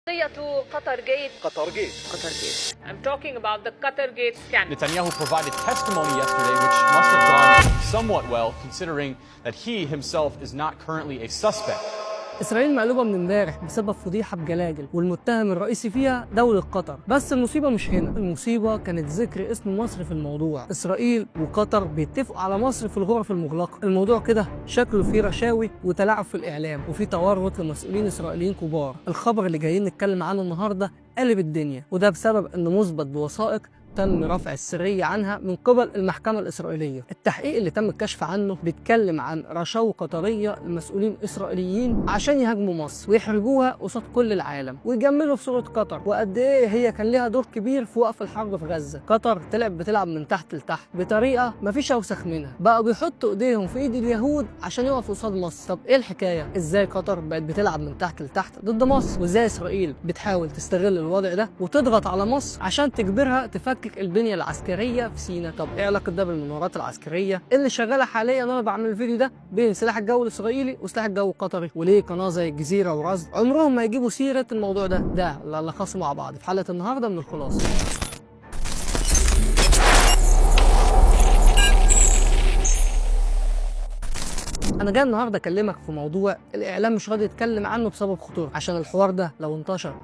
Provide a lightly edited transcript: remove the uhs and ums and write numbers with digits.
قضية قطر جيت. قطر جيت. قطر جيت. I'm talking about the Qatar Gate scandal. Netanyahu provided testimony yesterday, which must have gone somewhat well, considering that he himself is not currently a suspect. اسرائيل مقلوبة من امبارح بسبب فضيحة بجلاجل، والمتهم الرئيسي فيها دولة قطر. بس المصيبة مش هنا، المصيبة كانت ذكر اسم مصر في الموضوع. اسرائيل وقطر بيتفقوا على مصر في الغرف المغلقة. الموضوع كده شكله فيه رشاوي وتلاعب في الاعلام، وفي تورط لمسؤولين اسرائيليين كبار. الخبر اللي جايين نتكلم عنه النهارده قلب الدنيا، وده بسبب انه مثبت بوثائق تم رفع السرية عنها من قبل المحكمة الإسرائيلية. التحقيق اللي تم الكشف عنه بيتكلم عن رشاوى قطرية لمسؤولين إسرائيليين عشان يهاجموا مصر ويحرجوها قصاد كل العالم ويجملوا في صورة قطر، وقد إيه هي كان لها دور كبير في وقف الحرب في غزة. قطر طلعت بتلعب من تحت لتحت بطريقة مفيش أوسخ منها، بقوا بيحطوا إيديهم في إيد اليهود عشان يقفوا قصاد مصر. طب إيه الحكاية؟ إزاي قطر بقت بتلعب من تحت لتحت ضد مصر؟ وإزاي إسرائيل بتحاول تستغل الوضع ده وتضغط على مصر عشان تجبرها تفكك البنية العسكرية في سيناء؟ طب ايه علاقة ده بالمناورات العسكرية اللي شغالة حاليا وانا بعمل الفيديو ده بين سلاح الجو الاسرائيلي وسلاح الجو القطري؟ وليه قناة زي الجزيرة ورصد عمرهم ما يجيبوا سيرة الموضوع ده؟ ده اللي هنلخصه مع بعض في حلقة النهاردة من الخلاصة. انا جاي النهارده اكلمك في موضوع الاعلام مش راضي يتكلم عنه بسبب خطورة، عشان الحوار ده لو انتشر